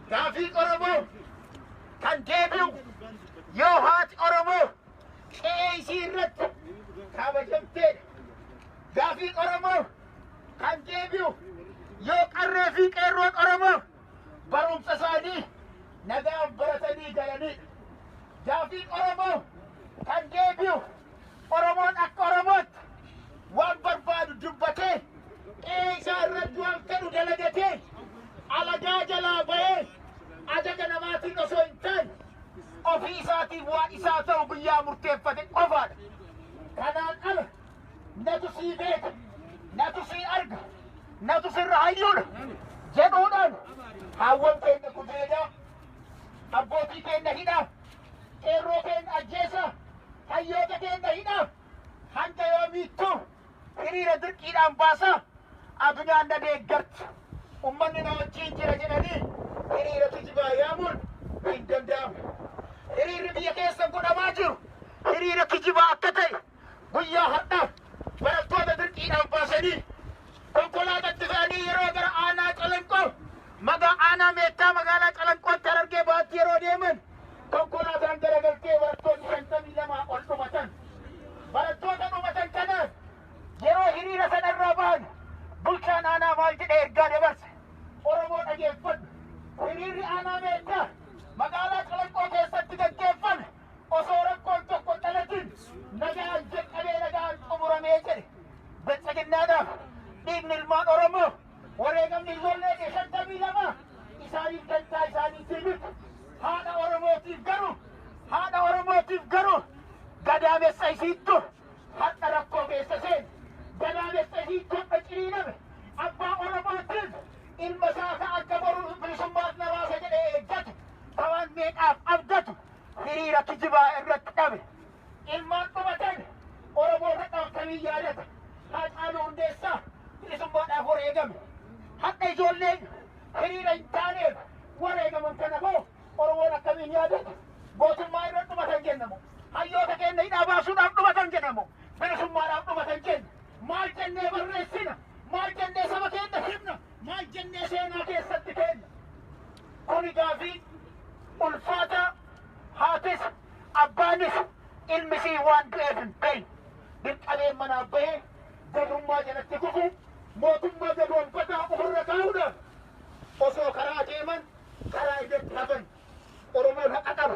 Gaafiin Oromoo kan deebi'u yoo haati Oromoo qe'ee isii irratti kabajamteedha. Gaafiin Oromoo kan deebi'u yoo qarree fi qeerroon Oromoo barumsa isaanii nagaan baratanii galanidha. Gaafiin Oromoo kan deebi'u Oromoon akka Oromootti waan barbaadu dubbatee, qe'ee isaa irratti waan fedhu dalagatee, alagaa jalaa bahee, ajaja namaatiin osoo hin taane ofii isaatiif waan isaa ta'u guyyaa murteeffate qofaadha. Kanaan ala natu sii beeka, natu sii arga, natu sirra hayyuudha jedhuudhaan haawwan keenya gudeedaa, abbootii keenya hidhaa, qeerroo keenya ajjeesaa, hayyoota keenya hidhaa, hanga yoomiittuu hiriira dirqiidhaan baasaa, addunyaan na deeggarti, ummanni na wajjin jira jedhanii hiriira kijibaa yaamuun hin danda'amu. Hiriirri biyya keessa godhamaa jiru hiriira kijibaa akka ta'e guyyaa har'aa barattoota dirqiidhaan baasanii konkolaatatti fe'anii yeroo gara aanaa Calanqoo, magaa aanaa Meettaa magaalaa Calanqootti Harargee Bahaatti yeroo deeman konkolaataan garagaltee barattoonni 52 ol dhumatan. Barattoota dhumatan kanaaf yeroo hiriira sanarraa bahan bulchaan aanaa maal jedhee ergaa dabarse? Oromoo dhageeffadhu. Hiriirri aanaa Meettaa magaalaa Calanqoo keessatti gaggeeffame osoo rakkoon tokko dhalatin nagaan jalqabee nagaan xumuramee jedhe. Biltsiginnaadhaaf dhiigni ilmaan Oromoo, wareegamni ijoollee 52 isaaniif dantaa isaaniitii miti. Haadha Oromootiif garuu, haadha Oromootiif garuu gadaamessa isiittu har'a rakkoo keessa seene. Gadaamessa isiittu har'a ciniiname. Abbaa Oromootiif ilma isaa ka akka boru bilisummaaf na baasa jedhee eeggatu, ka waan meeqaaf abdatu hiriira kijibaa irratti dhabe. Ilmaan dhumatan Oromoo har'a akkamiin yaadata? Haacaaluu Hundeessaa bilisummaadhaaf wareegame. Har'a ijoolleen hiriira hin taaneef wareegaman kana hoo Oromoon akkamiin yaadata? Gootummaa irra dhumatan jennamu? Hayyoota keenya hidhaa baasuudhaaf dhumatan jedhamu? Bilisummaadhaaf dhumatan jenna? Maal jennee barreessina? Maal jennee saba keenya himna? Maal jennee seenaa keessatti kenna? Kuni gaafii ulfaataa haatis abbaanis ilmisii waan du'eef hin beekne. Dirqameen manaa bahee gabrummaa jalatti kufu, mootummaa gabroonfataa ofirra kaa'uudhaaf osoo karaa deeman karaa irratti hafan. Oromoon haqa qaba.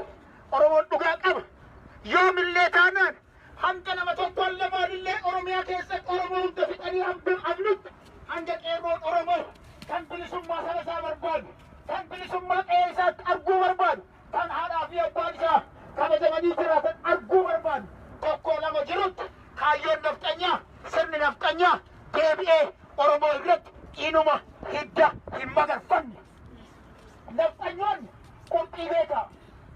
Oromoon dhugaa qaba. Yoomillee taanaan hanga nama tokkoon lamaanillee Oromiyaa keessatti Oromoo hunda fixanii hafnutti, hanga qeerroon Oromoo kan bilisummaa saba isaa barbaadu, kan bilisummaa qe'ee isaatti arguu barbaadu, kan haadhaa fi abbaan isaa kabajamanii jiraatan arguu barbaadu tokko lama jirutti kaayyoon nafxanyaa, sirni nafxanyaa deebi'ee Oromoo irratti inuma hidda hin magarfanne. Nafxanyoonni qurxii beekaa.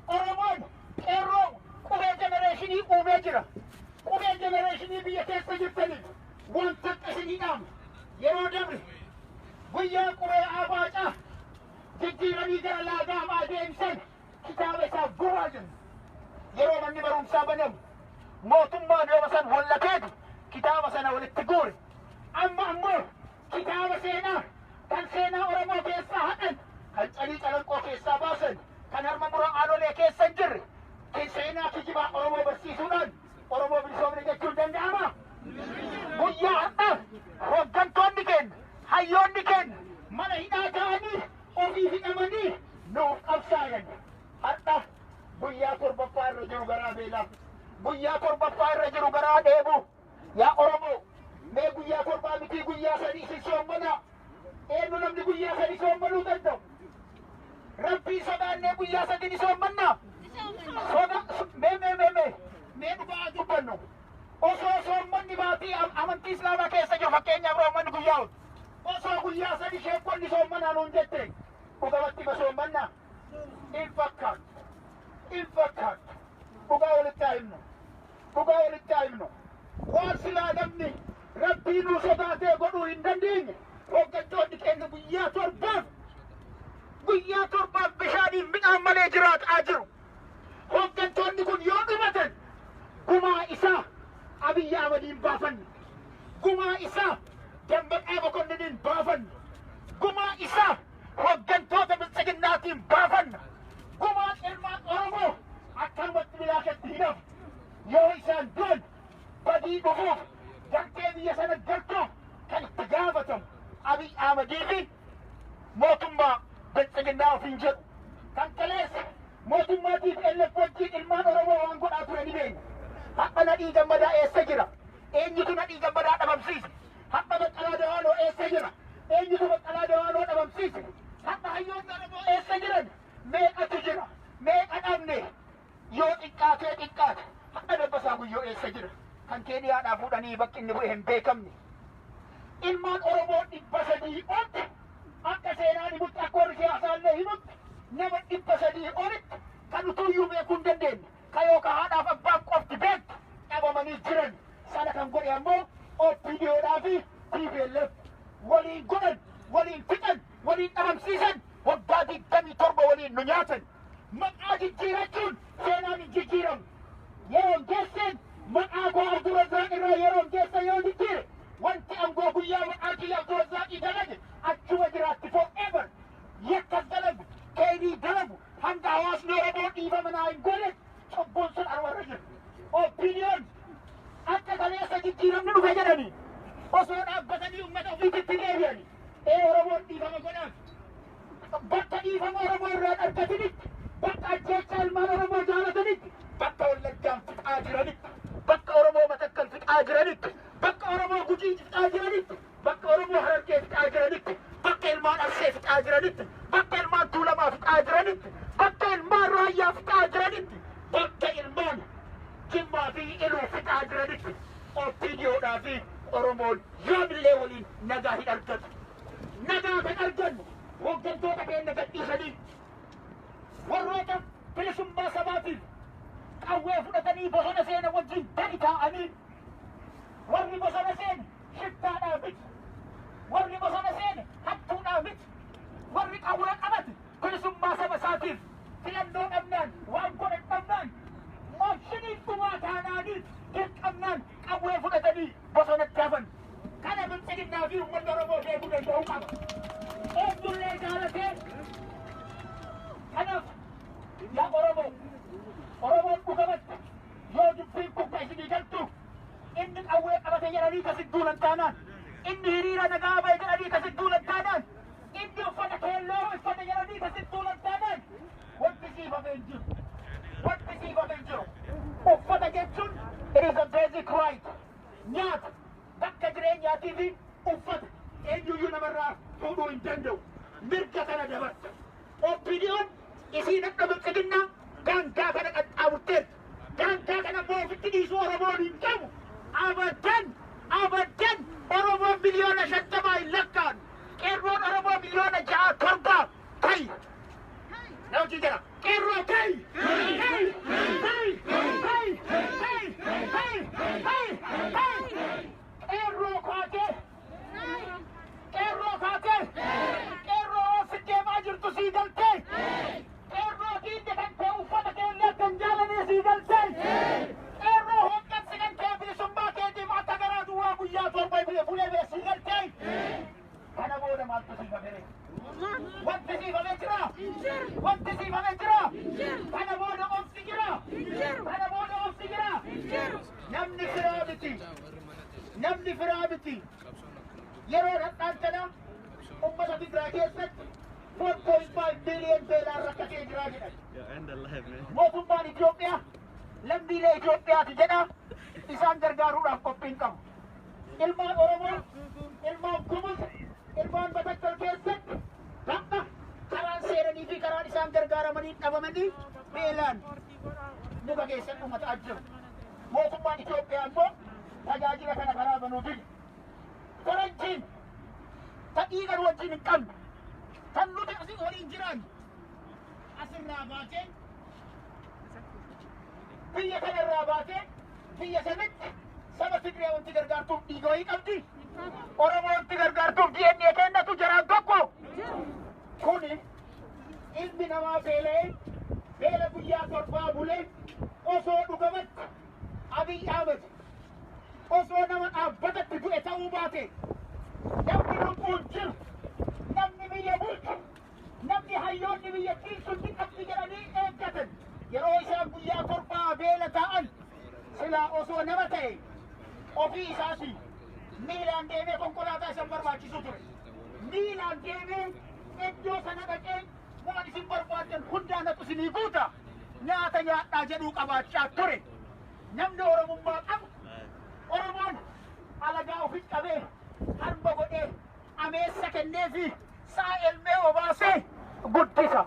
Oromoon qeerroo qubee generation uumee jira. Qubee generation biyya keessa jirtaniif wanta isinii dhaamu, yeroo dabre guyyaa qubee abaacaa jijjiiranii gara laagaamaa deemsan kitaaba isaa gubaa jenna. Yeroo manni barumsaa banamu mootummaan yeroo san wallateeti kitaaba sana walitti guure. Amma ammoo kitaaba seenaa kan seenaa Oromoo keessaa haqan, kan calii Calanqoo keessaa baasan, kan harma muraa Aanolee keessa hin jirre, kan seenaa kijibaa Oromoo barsiisuudhaan Oromoo bilisoomne jechuun danda'ama? Guyyaa har'aa hooggantoonni keenya, hayyoonni keenya mana hidhaa ta'anii ofii hidhamanii nuuf qabsaayan. Har'a guyyaa torbaffaa irra jiru garaa beelaa. Guyyaa torbaffaa irra jiru garaa dheebuu. Yaa Oromoo, mee guyyaa 7 mitii guyyaa 3 isin soommanaa. Eenyu namni guyyaa 3 soommanuu danda'u? Rabbii sodaannee guyyaa 3 ni soommannaa? Soda mee mee mee mee mee dhugaa dubbannu. Osoo soommanni baatii amantii Islaamaa keessa jiru, fakkeenyaaf roommanni guyyaa ol. Osoo guyyaa 3 sheekonni soommanaa nuun jette dhugamatti ma soommannaa? Hin fakkaattu. Hin fakkaattu. Dhugaa walitti haa himnu. Dhugaa walitti haa himnu. Waan silaa namni Rabbii nuu sodaatee godhuu hin dandeenye hooggantoonni keenya guyyaa 7f bishaaniif midhaan malee jiraataa jiru. Hooggantoonni kun yoo dhumatan gumaa isaa Abiyyi Ahmadiin baafanne. Gumaa isaa Dammaqaa Mokonniiniin baafanne. Gumaa isaa Hooggantoota Biltsiginnaatiin baafanna. Gumaan ilmaan Oromoo akkanumatti bilaashatti hin hafu. Yoo isaan du'an badii dhufuuf, gartee biyya sana galchuuf kan itti gaafatamu Abiy Ahmadii fi mootummaa Biltsiginnaa ofiin jedhu. Kan kaleessa mootummaatiif LF wajjin ilmaan Oromoo waan godhaa ture ni beekna. Har'a Nadhii Gammadaa eessa jira? Eenyutu Nadhii Gammadaa dhabamsiise? Har'a Baqqalaa Dawaanoo eessa jira? Eenyutu Baqqalaa Dawaanoo dhabamsiise? Har'a hayyoonni Oromoo eessa jiran? Meeqatu jira? Meeqa dhabne? Yoo xiqqaatee xiqqaate har'a Dabbasaa Guyyoo eessa jira? Kan Keeniyaadhaa fuudhanii bakki inni bu'e hin beekamne. Ilmaan Oromoo 300 olitti, akka seenaan himutti, akka warri siyaasaallee himutti, nama 300 olitti kan utuuyyuu beekuu hin dandeenye, kan yookaan haadhaaf abbaan qofti beektu dhabamanii jiran. Sana kan godhe ammoo OPDOdhaa fi TPLF waliin godhan, waliin fixan, waliin dhabamsiisan, waggaa 27 waliin nu nyaatan. Maqaa jijjiirachuun seenaan hin jijjiiramu. Yeroon geesseen maqaa koo Abdurrazaaq irraa yeroon geesse yoo jijjiire, wanti aangoo guyyaa maqaa kiyya Abdurrazaaqii dalage achuma jiraatti forever. Yakkas dalagu, keerii dalagu, hanga hawaasni Oromoo dhiifama naa hin godhe cubbuun sun arwarra jira. OPDOn akka kaleessa jijjiiramni dhufe jedhanii osoo dhaabbatanii uummata ofiitti deebi'anii ee Oromoon dhiifama godhaaf, bakka dhiifama Oromoo irraa argatanitti, bakka ajjeechaa ilmaan Oromoo jaalatanitti, bakka Wallaggaan fixaa jiranitti, bakka Oromoo Matakkal fixaa jiranitti, bakka Oromoo Gujii fixaa jiranitti, bakka Oromoo Harargee fixaa jiranitti, bakka ilmaan Arsee fixaa jiranitti, bakka ilmaan Tuulamaa fixaa jiranitti, bakka ilmaan Raayyaa fixaa jiranitti, bakka ilmaan Jimmaa fi Iluu fixaa jiranitti OPDOdhaa fi Oromoon yoomillee waliin nagaa hin argatu. Nagaa kan argannu hooggantoota keenya gadhiisanii, warroota bilisummaa sabaatiif qawwee fudhatanii bosona seena wajjin gadi taa'anii. Warri bosona seene shiftaadhaa miti. Warri bosona seene hattuudhaa miti. Warri qawwee qabate bilisummaa saba isaatiif filannoo dhabnaan, waan godhan dhabnaan, optioniin dhumaa taanaanii dirqamnaan qawwee fudhatanii bosonatti hafan. Kana Biltsiginnaa fi uummanni Oromoo beekuu danda'uu qaba. Eenyullee jaalatee kanaaf yaa Oromoo, Oromoon dhugamatti yoo dubbiin kun ka isinii galtu, inni qawwee qabate jedhanii kasit duulan taanaan, inni hiriira nagaa ba'e jedhanii kasit duulan taanaan, inni uffata keelloo uffate jedhanii kasit duulan taanaan, wanti siif hafe hin jiru. Wanti siif hafe hin jiru. Uffata jechuun it is a basic right. Nyaata, bakka jireenyaatii fi uffata eenyuyyuu namarraa fuudhuu hin danda'u. Mirga kana dabarsa. OPDOn isiin akka Biltsiginnaa daangaa kana qaxxaamurteerti. Daangaa kana immoo ofitti dhiisuu Oromoon hin qabu. Abadan, abadan. Oromoon miliyoona 50 hin lakkaa'an. Qeerroon Oromoo miliyoona 6, 7 kai. Na hojii jira. Qeerroo kai! Kai! Kai! Kai! Kai! Kai! Kai! Kai! Qeerroo kaatee! Qeerroo kaatee! Qeerroo ofi deemaa jirtu sii galtee! Qeerroo diinni kan kee uffata keellee kan jaalanee sii galtee! Qeerroo hooggansi kan kee bilisummaa keetiif akka garaa duwwaa guyyaa 7 bulee bee sii galtee! Kana booda maaltu siif hafee? Wanti siif hafee jira? Wanti siif hafee jira? Kana booda obsi jira? Kana booda obsi jira? Namni firaa miti. Namni firaa miti. Yeroo dhadhaan kana ummata Tigraay keessatti 4.5 billion beelaan rakkatee jira jedhan. Yeah, end the live, man. Mootummaan Itoophiyaa lammiilee Itoophiyaati jedha, isaan gargaaruudhaaf qophiin qabu. Ilmaan Oromoo, ilmaan Gumuz, ilmaan Matakkal keessatti bakka karaan seenanii fi karaan isaan gargaaramanii dhabamanii beelaan muka keessatti uummata jiru. Mootummaan Itoophiyaa immoo tajaajila kana karaa banuu dide. Faranjiin ta dhiigan wajjin hin qabne, kan nuti asii waliin jiraannu, asirraa baatee, biyya kanarraa baatee biyya sanatti saba Tigree wanti gargaartuuf dhiiga wayii qabdi. Oromoo wanti gargaartuuf DNA kennatu jaraan tokko. Kuni ilmi namaa beela'ee beela guyyaa 7 bulee, osoo dhugamatti Abiy Ahmed osoo nama dhaabbatatti du'e ta'uu baate, namni lubbuun jiru, namni biyya bulchu Hayyoonni biyyattiin sun dhiqatti jedhanii eeggatan. Yeroo isaan guyyaa 7 beela taa'an silaa osoo nama ta'e ofii isaatii miilaan deemee konkolaataa isan barbaachisu ture. Miilaan deemee iddoo sana dhaqee waan isin barbaaddan hundaa naqu isinii guuta nyaata nyaadhaa jedhuu qabaachaa ture. Namni Oromummaa qabu Oromoon alagaa ofit qabee harma godhee ameessa kenneefi sa'a elmee obaasee guddisa.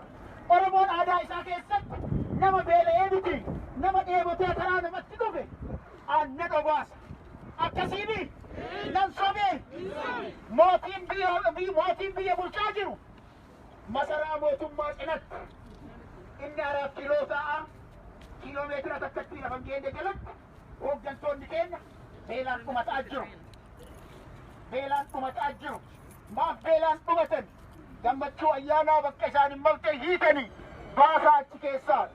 Oromoon aadaa isaa keessatti nama beela'ee miti nama dheebotee karaa namatti dhufe aannan obaasa. Akkasiini nan sobee mootiin biyya bulchaa jiru masaraa mootummaa cinatti inni 4 kiiloo ta'a kiiloomeetira takkatti lafa hin jalatti hooggantoonni keenya beelaan dhumataa jiru. Beelaan dhumataa jiru. Maaf beelaan dhumatan? Gammachuu ayyaanaa bakka isaan hin malte hiikanii baasaa achi keessaa.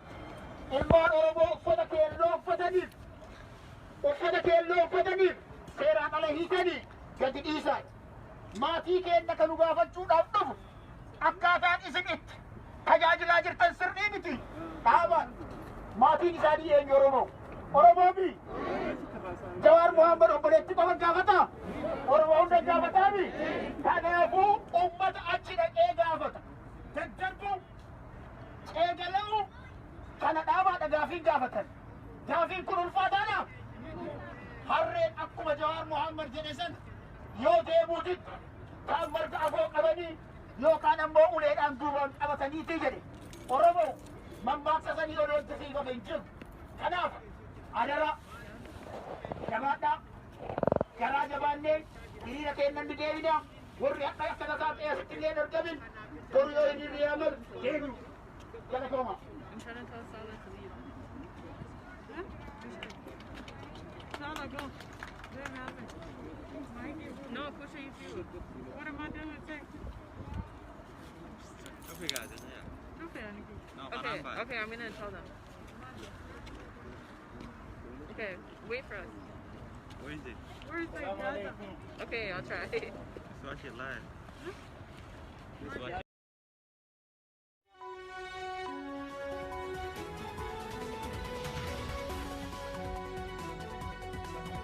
Ilmaan Oromoo uffata keelloo uffataniif seeraan ala hiikanii gadi dhiisaa. Maatii keenya kan nu gaafachuudhaaf dhufu akkaataan isin itti tajaajilaa jirtan sirrii miti. Dhaabaan maatiin isaanii eenyu Oromoo? Oromoo bi Jawaar Mohaammed obboleetti qofa gaafataa? Oromoo hunda gaafataami? Kanaafuu uummata achi dhaqee gaafata. Daddarbuu, eegala'uu kana dhaabaadha gaafiin gaafatan. Gaafiin kun ulfaataadha. Harreen akkuma Jawaar Mohaammed jedhe sana yoo deemuutitti kaan marga afoo qabanii yookaan ammoo uleedhaan duubaan qabataniiti jedhe. Oromoo mammaaksa sanii ol hojjesiifame hin jiru. Kanaaf adara jabaadhaa garaa jabaannee hiriira keennan ni deebina. Warri hadha akka tasaa ta'e asitti illee hin argamin boru yoo hiriirri yaamalu deebi'u. Galatooma. Sala, go. No, push it you. What am I doing? Okay, okay, I'm gonna tell them. Okay, wait for us. Where is it? Where is it? Okay, I'll try. Let's watch it live. Let's watch it.